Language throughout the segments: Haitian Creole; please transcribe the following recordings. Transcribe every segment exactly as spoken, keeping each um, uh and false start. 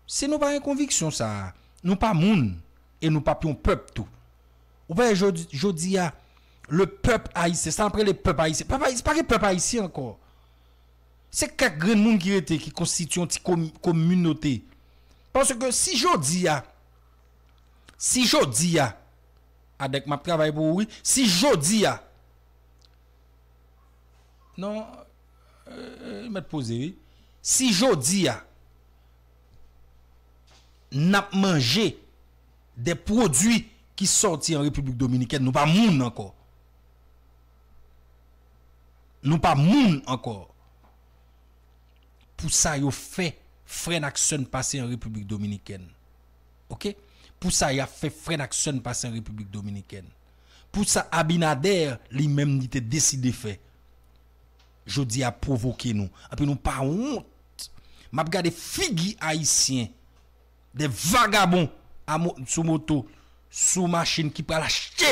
Si nou pa gen konviksyon sa a, nou pa moun e nou p ap yon pèp tou. Ou pa wè jodi, jodi a, le pèp ayisyen, sa n ap rele pèp ayisyen. Pèp ayisyen, pa gen pèp ayisyen ankò. Se kèk grenn moun ki rete, ki konstitye yon ti komi-, kominote. Paske si jodi a, si jodi a, Adèk, m ap travay pou ou, wi. Si jodi a, non, euh, mèt poze, wi. Si jodi a, n ap manje de pwodui ki sòti an Repiblik Dominikèn, nou pa moun ankò. Nou pa moun ankò. Pou sa yo fè frè n ak sè n pase an Repiblik Dominikèn. Oke? Pou sa y ap fè frè n ak sè n pase an Repiblik Dominikèn. Pou sa Abinader li menm li te deside fè. Jodi a pwovoke nou. Anpi nou pa wont. M ap gade figi ayisyen. De vagabon a mo-, sou moto, sou machin ki pral achte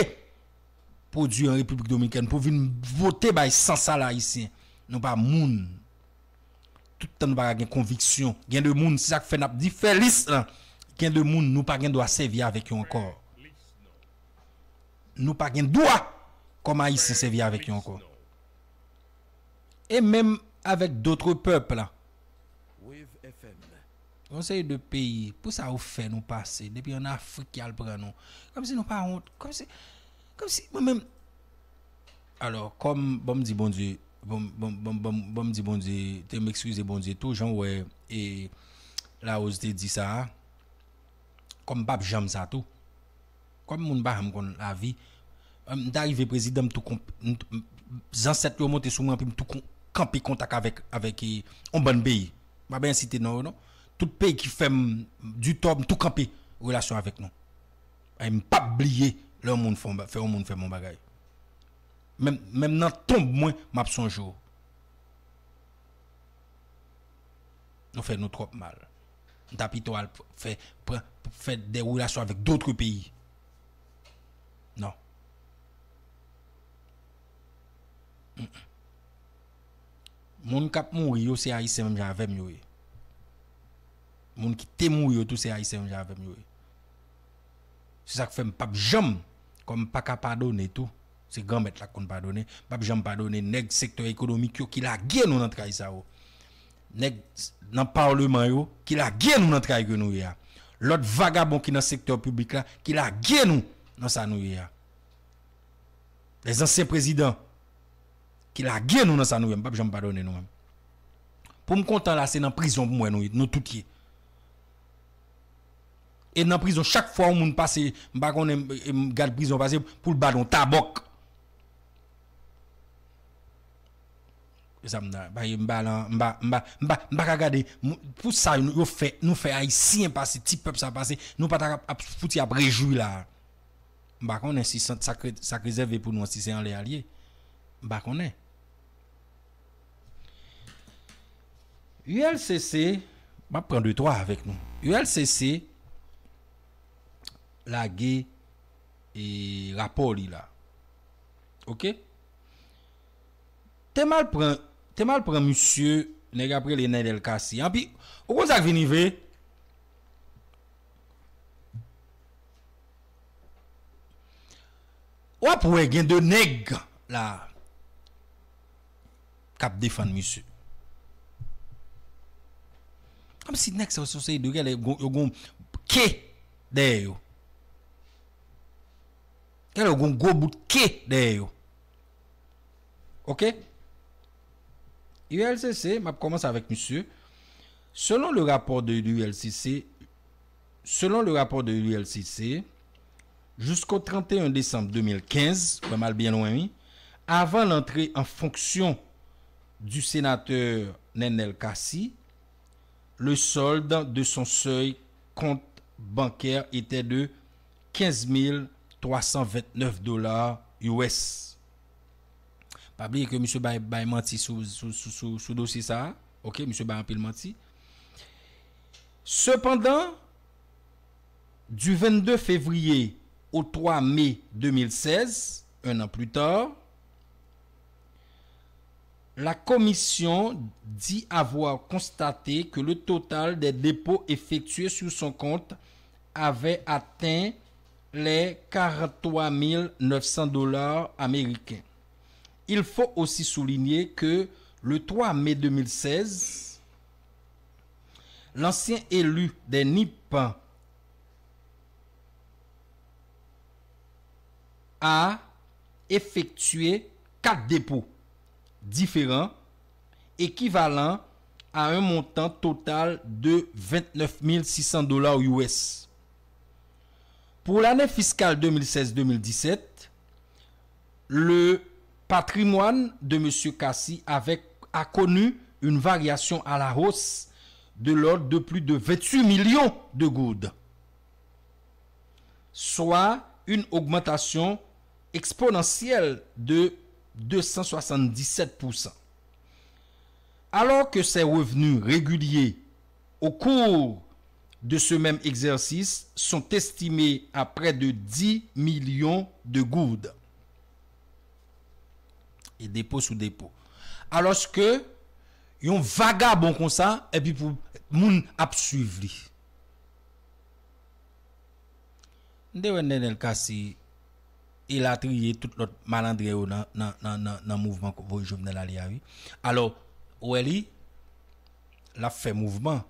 pwodui an Repiblik Dominikèn pou vin vote bay sansal ayisyen. Nou pa moun. Tout tan nou pa ka gen konviksyon. Gen de moun, se sa k fè n ap di fè lis lan. Gen de moun, nou pa gen dwa sèvi avèk yo ankò. Nou pa gen dwa, kòm ayisyen, sèvi avèk yo ankò. E menm avèk dotre pèp la. Wave F M. Yon seri de peyi, pou sa yo fè nou pase, depi ann Afrik y al pran nou. Kòmsi nou pa wont, kòmsi, kòmsi mwen menm. Alò, kòm, bon, m di Bondye, bon, bon, bon, bon, bon, m di Bondye, te m ekskize Bondye tou, jan w wè, e, Larose te di sa a, kòm m p ap janm sa tou. Kòm moun pa janm konn lavi, m ta rive prezidan, m tou konp-, m t-, m, zansèt yo monte sou mwen, anpi m tou kon-, kanpe kontak avèk, avèk, e, yon bann peyi. M pa bezwen site non yo, non. Tout peyi ki fè m di tò, m tou kanpe relasyon avèk nou. E m p ap bliye lè yon moun fè yon ba-, fè yon moun fè m yon bagay. Menm, menm nan tonb mwen, m ap sonje w. Nou fè nou twòp mal. M ta pito al p-, fè, pran, fè de relasyon avèk dotre peyi. Non. Mm-mm. Moun k ap mouri yo, se ayisyen menm jan avè m yo ye. Moun ki te mouri yo tou, se ayisyen menm jan avè m yo ye. Se sa k fè m p ap janm, kòm m pa ka padone tou, se Granmèt la k konn padone, m p ap janm padone nèg sektè ekonomik yo ki lage nou nan tray sa yo. Nèg s-, nan palman yo ki lage nou nan tray ke nou ye a. Lòt vagabon ki nan sektè piblik la ki lage nou nan sa nou ye a. Lèzansyen prezidan ki lage nou nan sa nou ye, m p ap janm padone nou menm. Pou m kontan la, se nan prizon pou m wè nou, nou tout ye. E nan prizon, chak fwa yon moun pase, m pa konnen, m, m gad prizon pase, pou l ba l yon tabòk. E sa m ta, ba, m ba lan, m ba, m ba, m ba, m pa ka gade, m, pou sa yo fè, nou fè Ayisyen pase, ti pèp sa pase, nou pa ta ap, ap fouti ap rejwi la. M pa konnen si sant sa k re-, sa k rezève pou nou an, si se anlè a l ye. M pa konnen. U L C C, m ap pran de twa avèk nou. U L C C lage, e, rapò li la. Oke? Te m al pran, te m al pran misye, nèg ap rele Nènèl Kasi. Anpi, ou konn sa k vin rive? W ap wè gen de nèg la k ap defann misye. Kòmsi nèg sa yo se yon seri de, genlè yo gon, yo gon ke dèyè yo. Genlè yo gon gwo bout ke dèyè yo. Oke? U L C C, m ap kòmanse avèk misye. Selon le rapport de l'U L C C, selon le rapport de l'U L C C, jusqu'au trente et un décembre deux mille quinze, wè m al byen lwen, wi, avant l'entrée en fonction du sénateur Nenel Cassy, le solde de son seuil compte bancaire était de quinze mille trois cent vingt-neuf dollars U S. Pa bliye ke misye bay, bay manti sou, sou, sou, sou, sou dosye sa a. Oke, misye bay anpil manti. Cependant, du vingt-deux février au trois mai deux mille seize, un an pli ta, La commission dit avoir constaté que le total des dépôts effectués sur son compte avait atteint les quarante-trois mille neuf cents dollars américains. Il faut aussi souligner que le trois mai deux mille seize, l'ancien élu des NIP a effectué quatre dépôts différents équivalant à un montant total de vingt-neuf mille six cents dollars U S. Pour l'année fiscale deux mille seize deux mille dix-sept, le patrimoine de Monsieur Cassi avait, a connu une variation à la hausse de l'ordre de plus de vingt-huit millions de gourdes, soit une augmentation exponentielle de deux cent soixante-dix-sept pour cent. Alors que ses revenus réguliers au cours de ce même exercice sont estimés à près de dix millions de gourdes. E depo sou depo. Alòske yon vagabon konsa, epi pou moun ap swiv li. M te wè Nenel Cassy elatriye tout lòt malandren yo nan, nan, nan, nan, nan mouvman voye Jovenel ale a, wi. Alò, ou wè li, l ap fè mouvman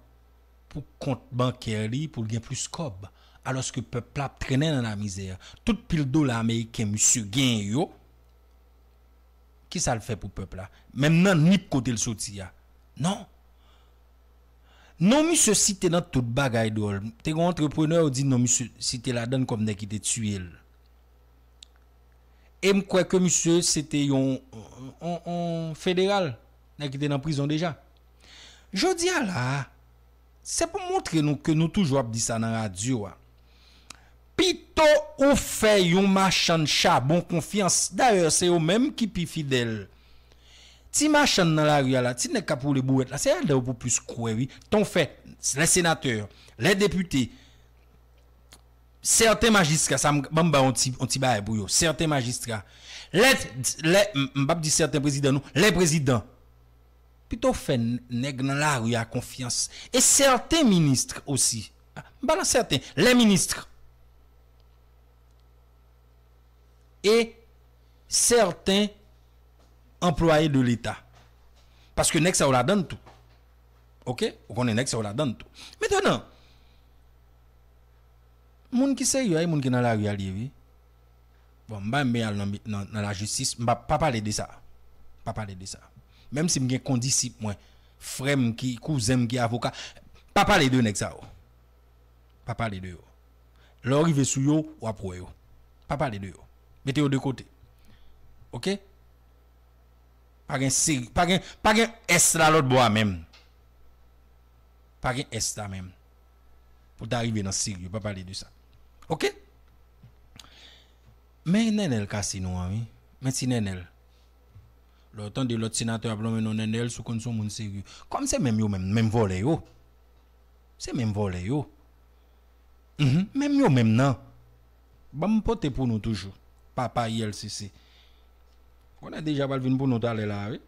pou kont bankè li, pou l gen plis kòb. Alòske pèp la ap trennen nan lamizè. Tout pil dola ameriken misye genyen yo, kisa l fè pou pèp la? Menm nan Nip kote l soti a. Non. Non misye site nan tout bagay dwòl. Te gen yon antreprenè yo di non misye site ladann kòm nèg ki te tiye l. E m kwè ke misye se te yon, yon, yon federal, nèg ki te nan prizon deja. Jodi a la a, se pou montre nou ke nou toujou ap di sa nan radyo a. Pito ou fè yon machann chabon konfyans. Dayè, se yo menm ki pi fidèl. Ti machann nan lari a la, ti nèg k ap woule bouwèt la, se ladan yo pou plis kwè, wi. Tan w fè lè senatè, lè depite, sèten majistra, sa m, ban m ba yon ti, yon ti bagay pou yo. Sèten majistra, lè, lè, m, m p ap di sèten prezidan, non, lè prezidan. Pito fè n-, nèg nan lari a konfyans. E sèten minis osi. M pa nan sèten, lè minis. E sèten anplwaye de Leta. Paske nèg sa yo ladann tou. Oke? Ou konnen nèg sa yo ladann tou. Mentnan, moun ki serye a, e moun ki nan lari a li ye, wi. Bon, m pa renmen al nan, nan, nan lajistis, m pa, pa pale de sa. Pa pale de sa. Menm si m gen kondisip mwen, frè m ki, kouzen m ki avoka, pa pale de nèg sa yo. Pa pale de yo. Lè w rive sou yo, w ap wè yo. Pa pale de yo. Mete yo de kote. Oke? Pa gen seri, pa gen, pa gen S la lòt bò a menm. Pa gen S la menm. Pou ta rive nan serye, pa pale de sa. Oke? Men Nenel Cassy nou an, wi. Men ti Nenel. Lè w tande lòt senatè ap lonmen non Nenel, sou konn se yon moun serye. Kòm se menm yo menm, menm vòlè yo. Se menm vòlè yo. Mhm, menm yo menm nan. Ban m pote pou nou toujou. Papa I L C C. Konnen deja pral vin pou nou talè la, wi.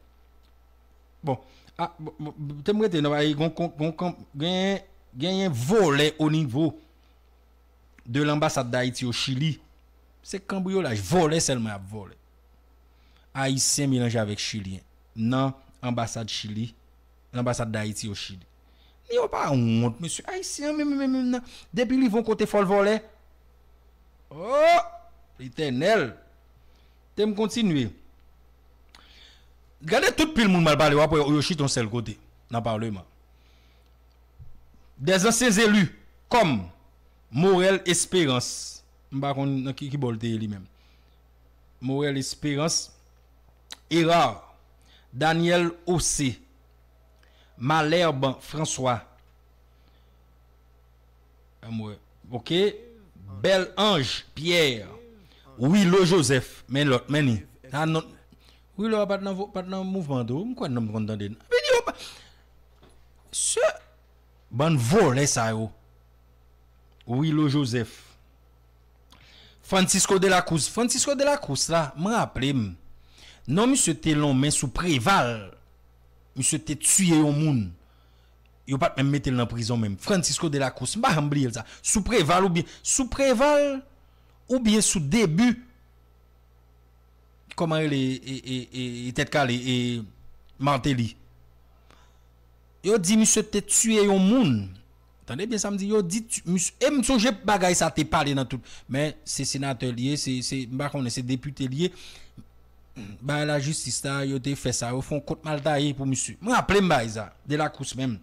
Bon, a, bon, bon, te m rete nan, gon, gon, gon, gon, genyen, genyen vòlè o nivo de lanbasad Dayiti o Chili. Se kanbriyolaj, vòlè sèlman y ap vòlè. Ayisyen melanje avèk Chilyen nan anbasad Chili, lanbasad Dayiti o Chili. Yo pa wont, mesye. Ayisyen an menm, menm, menm nan, depi li rive yon kote, fò l vòlè. Oh! Letènèl! Te m kontinye. Gade tout pil moun m al pale, w ap wè yo chita yon sèl kote nan palman. Des anciens élus, kòm Morel Espérance, m pa konn nan ki, ki bò l te ye li menm. Morel Espérance, Hérard, Daniel Ossé, Malherbe François, ann wè, oke, Bel Ange Pierre, Wilo Joseph, men lòt, men li. Sa non, Wilo a pa t nan vo-, pa t nan mouvman tou, m kwè non m konn tande. Vin yo pa, se bann vòlè sa yo. Wilo Joseph. Francisco de la Cruz. Francisco de la Cruz la, m raple m. Non, misye te lonmen sou Preval. Misye te tiye yon moun. Yo pa t menm mete l nan prizon menm. Francisco de la Cruz, m pa janm bliye l sa. Sou Preval oubyen, sou Preval oubyen sou debi, kòman rele, e, e, e, e tèt kale, e Martelly. Yo di misye te tiye yon moun. Tande byen sa m di, yo di ti- misye, e m sonje bagay sa te pale nan tout. Men se senatè li ye, se, se, m pa konnen, se depite li ye. Bay lajistis la, yo te fè sa, yo fè yon kont maltaye pou misye. M raple m bay sa, de la Cruz menm.